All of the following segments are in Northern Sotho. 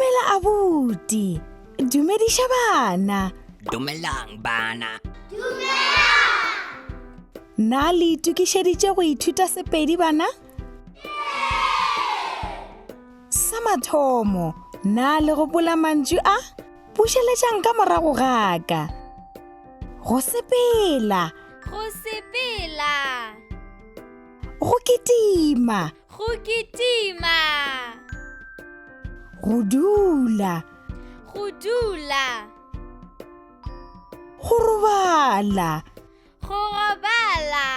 Dumela abuti. Dumediša bana. Dumelang bana. Na le itokišeditše go ithuta Sepedi bana? Sa mathomo, na le gopola mantšu a? Bušeletšang ka morago ga ka. Go sepela. Go sepela. Go kitima. Go kitima. Go dula. Go dula. Go robala. Go robala.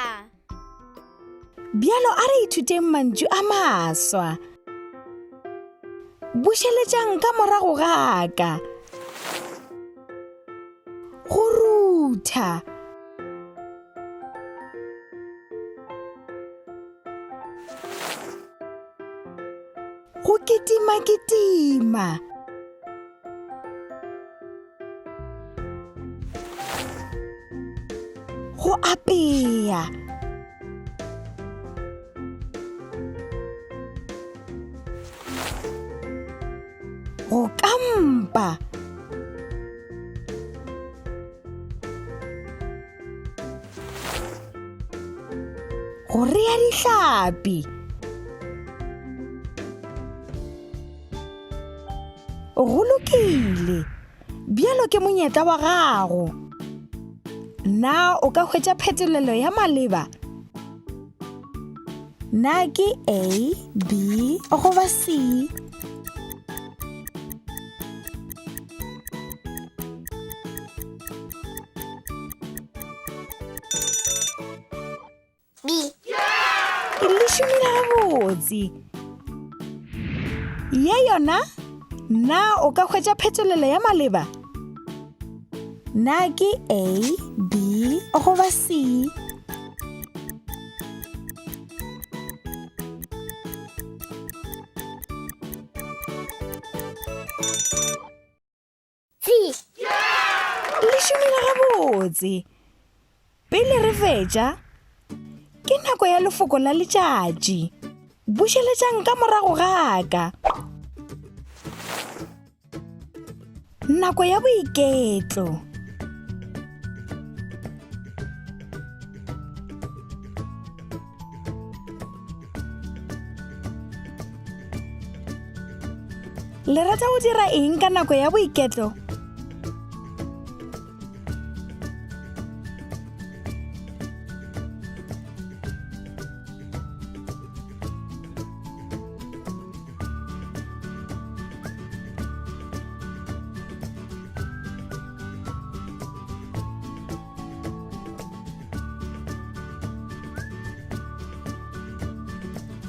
Bjalo a re ithuteng mantšu a maswa. Bušeletšang ka morago ga ka. Go rutha. Go kitima-kitima. Go apea. Go kampa. Go rea dihlapi. Go lokile. Bjalo ke monyetla wa gago. Na o ka hwetša phetolelo ya maleba? Na ke A, B goba C? B. Le šomile gabotse. Ye yona? Na o ka hwetša phetolelo ya maleba? Na ke A, B goba C? C. Le šomile gabotse. Pele re fetša, ke nako ya lefoko la letšatši. Bušeletšang ka morago ga ka. Nako ya boiketlo. Le rata go dira eng ka nako ya boiketlo?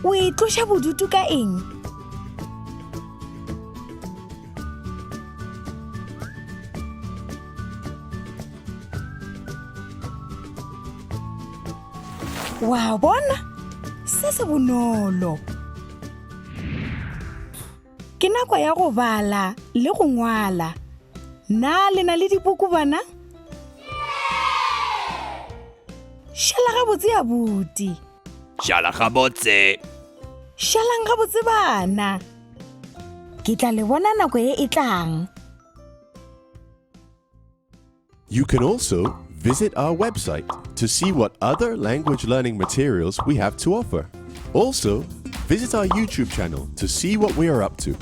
O itloša bodutu ka eng? Wa bona? Se se bonolo. Ke nako ya go bala le go ngwala. Na le na le dipuku bana? Šala gabotse abuti. Šala gabotse. Šalang gabotse bana. Ke tla le bona nako ye e tlang. You can also visit our website to see what other language learning materials we have to offer. Also, visit our YouTube channel to see what we are up to.